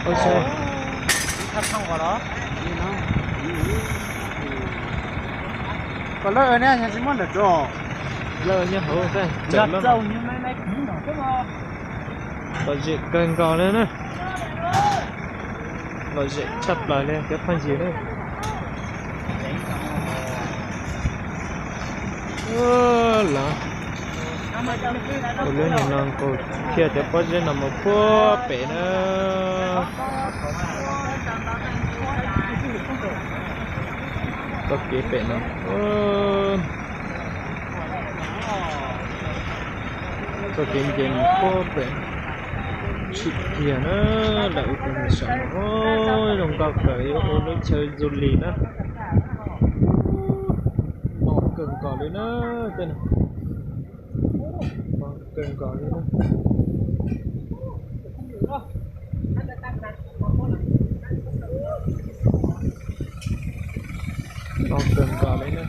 Pob zeb. Kom lawv ne, tsis muab ntawm tso. Lawv nyob hauv, lom zem kawg nkaus li na. Lom zem tshaj plaws li cov phooj ywg na. Lawv, kuv lub niag no kuv thiaj cov pob zeb no mus puag pem na. Txoj kev pem no, txoj kev nce mus puag pem, tshwm kiag na. Lawv ua tus niag saum no zoo nkauj kawg, yuav ua lub chaw du lịch na. No kawg nkaus li na, tej no no kawg nkaus li na. No kawg nkaus li na.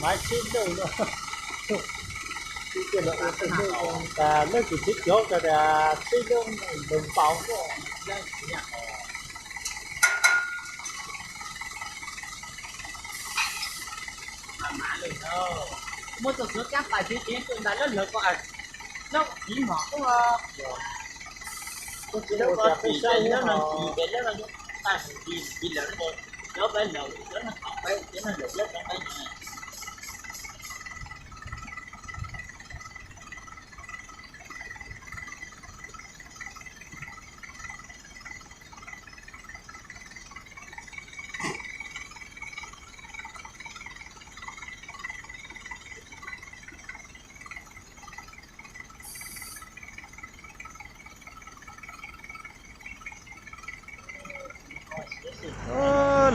Leej twg tsis cov tas leej twg tsis cov tas sib lub npau. Muab tus suav kab pas tsev tsev tus ntawd lawv lawv ko, lawv txiv mom tuaj, tus txiv lawv ko txiv peb lawv no, tag sis txiv lawv ko, lawv peb lawv lawv no tau peb txiv no lawv lawv tau peb.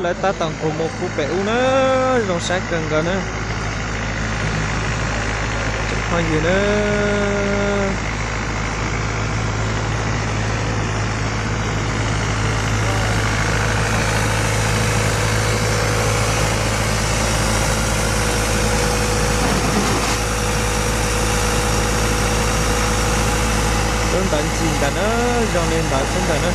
Lawv tab tom nqug mus puag pem ub na, zoo saib kawg nkaus na. Tsoom phooj ywg na, lub ntawd ntxim ntawm na, zoo li ntawd xwb ntawm na.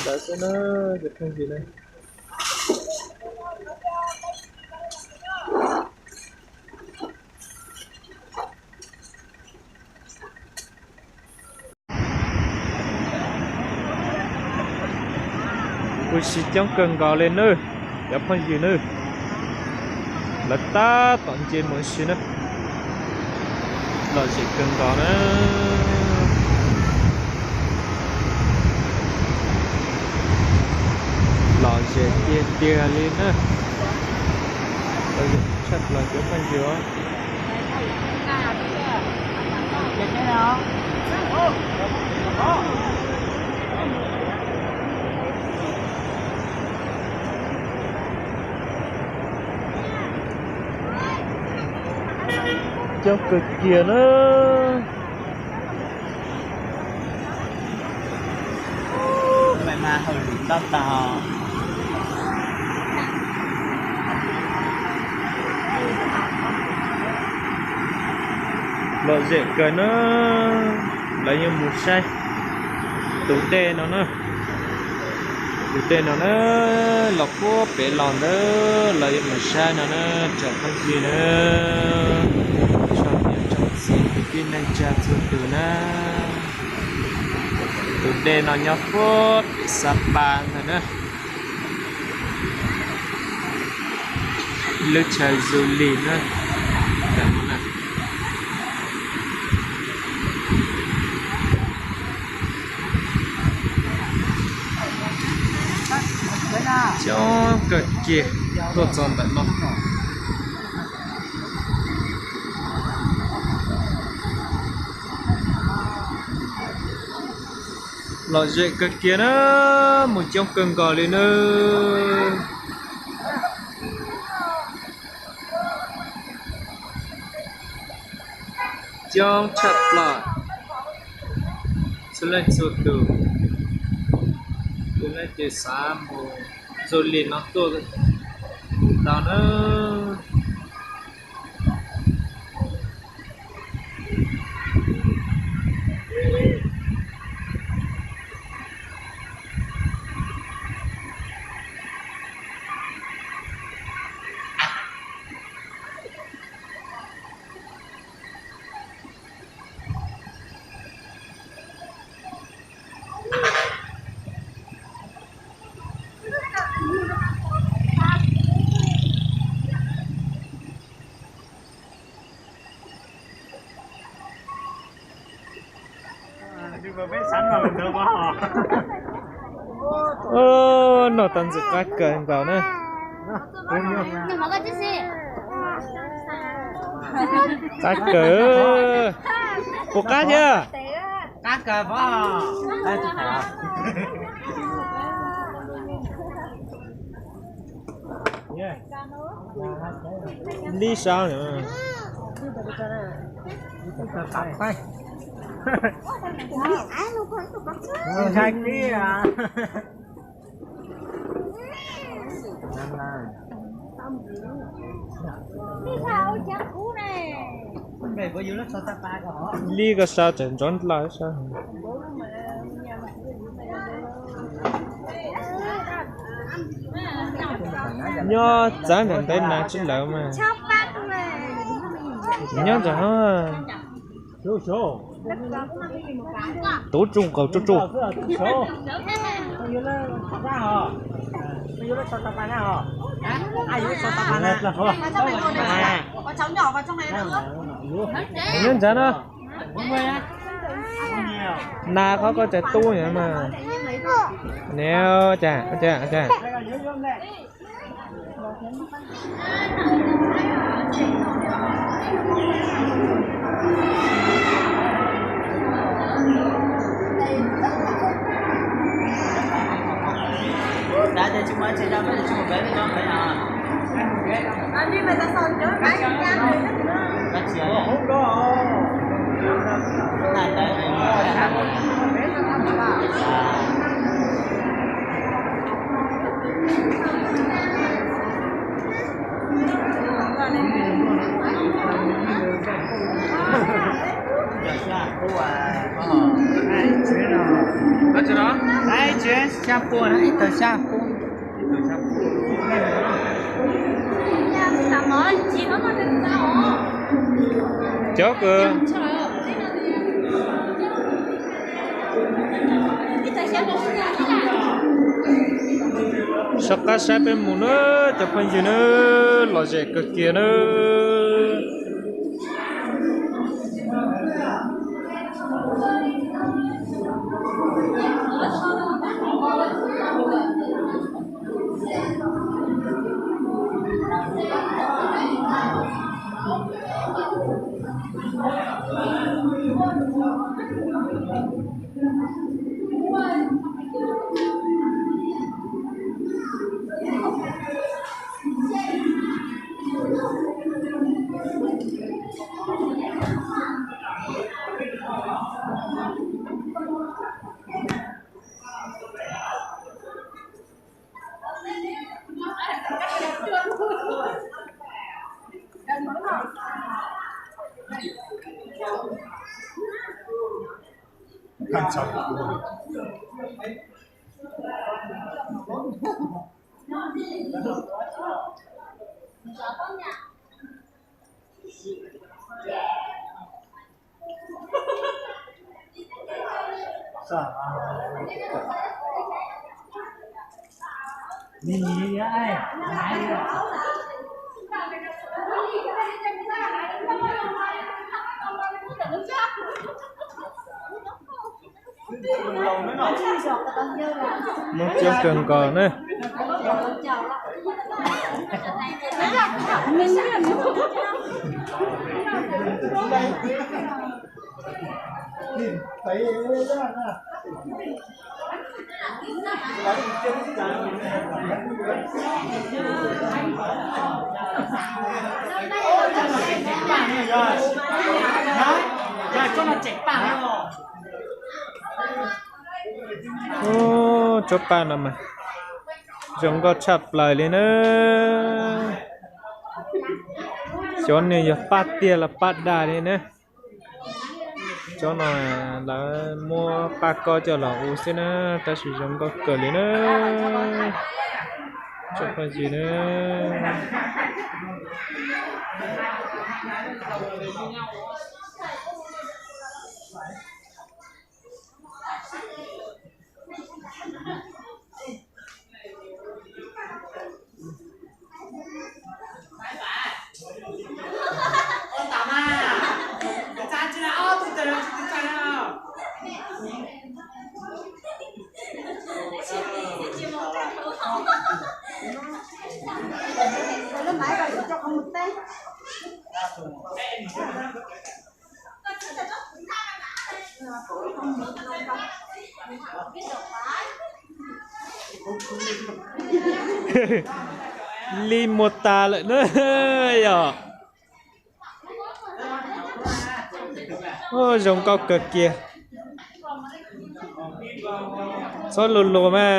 Ntawd xwb na, cov phooj ywg na. Kuj sib coob kawg nkaus li nawb, cov phooj ywg nawb. Lawv tab tom nce mus si na. Lom zem kawg nkaus na. Lom zem tiag tiag li na. Tshaj plaws cov phooj ywg. Coob kawg kiag na. Lom zem kawg na, lawv yuav mus saib tus dej no na. Tus dej no na, los puag pem los ntawd lawv yuav mus saib no na, tsoom phooj ywg na, tsoom niam tsoom txiv kwv tij neej tsa txhua tus na. Tus dej no nyob puag pem Sapa ntag na. Lub chaw du lịch na. Kawg kiag tuaj txog ntawm no. Lom zem kawg kiag na, mus coob kawg nkaus li na. Coob tshaj plaws, txhua leej txhua tus, tus leej twg xav mus du lịch no tuaj tau na. Noj tag ntxim qab kawg nkaus na. Qab kawg. Puas qab thiab? Lib sab. Lib koj sab tseem ntsoov dlawg sab. Nyob txawv ntawm ntawd na tsis lawv mas. Nyob ntawm no. Tub tsuj nqaus tsuj tsuj. Nyob ntawm no. Nas qhov koj tseem tub no mas. Nws cas cas. Ib tsev xya pua, ib tawg xya pua. Cov kws sawv qab saib peb mus na, cov phooj ywg na, lom zem kawg kiag na. Muaj coob kawg nkaus na. Ub, tsob paj no mas zoo nkauj tshaj plaws li na. Xyov nws yog paj tiag los paj dag li na. Tsob no lawv muab paj koj coj los ua xwb na, tab sis zoo nkauj kawg li na. Tsob paj ywg na. Li muag tas lawm na yom. Zoo nkauj kawg kiag. Txhob luag luag mas.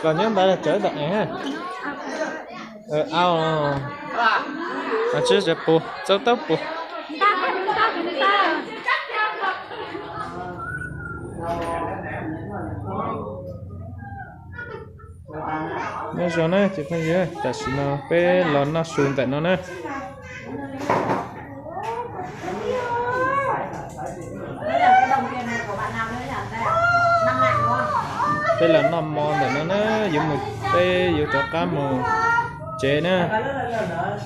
Los nyob ntawd tsaws tom ev. Au, tsis tsis pus, txaub taub pus. Nyob zoo na cov phooj ywg, tam sim no peb los noj su ntawm no na. Peb los noj mov ntawm no na, yuav mus, peb yuav rov qab mus tsev na.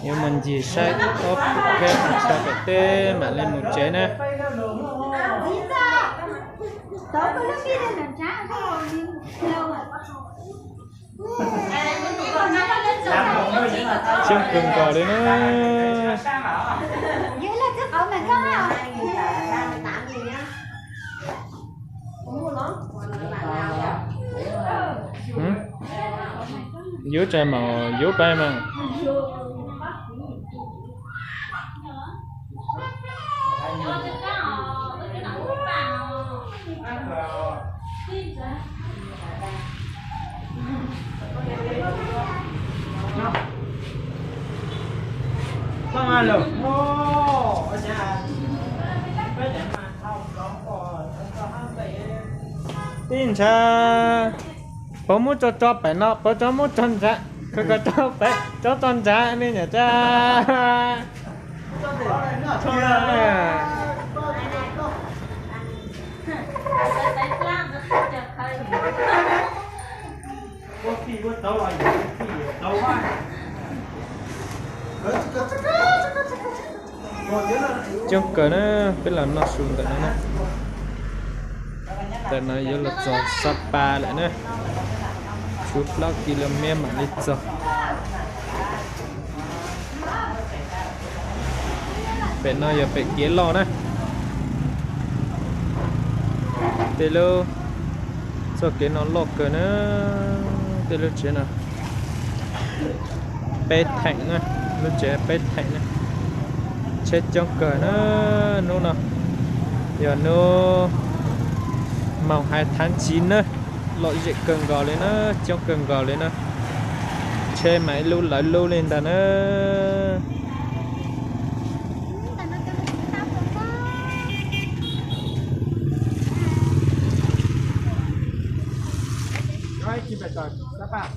Yuav mus ncig saib ob peb phav tsho pem teb mam li mus tsev na. Coob kawg nkaus li na. Yuav tsaig mas yuav pais mas. Tib ntsha, puas muab tso tso pem no, puas tso muab tso ntsa, koj tso pem, tso tso ntsa ne nyom tsa. Coob kawg na, peb los noj su ntawm no na. Ntawm no yuav los txog Sapa lawm na, tshuav plaub ki lo mev mam li txog. Pem no yog pem kev loj na. Tej lub txoj kev no loj kawg na, tej lub tsev no peb theem na, lub tsev peb theem na. Tsheb coob kawg na, hnub no yog hnub moos hais thav ntsis na, lom zem kawg nkaus li na, coob kawg nkaus li na. Tsheb mas ib lub lawv lub li ntag na. kawm xab paj.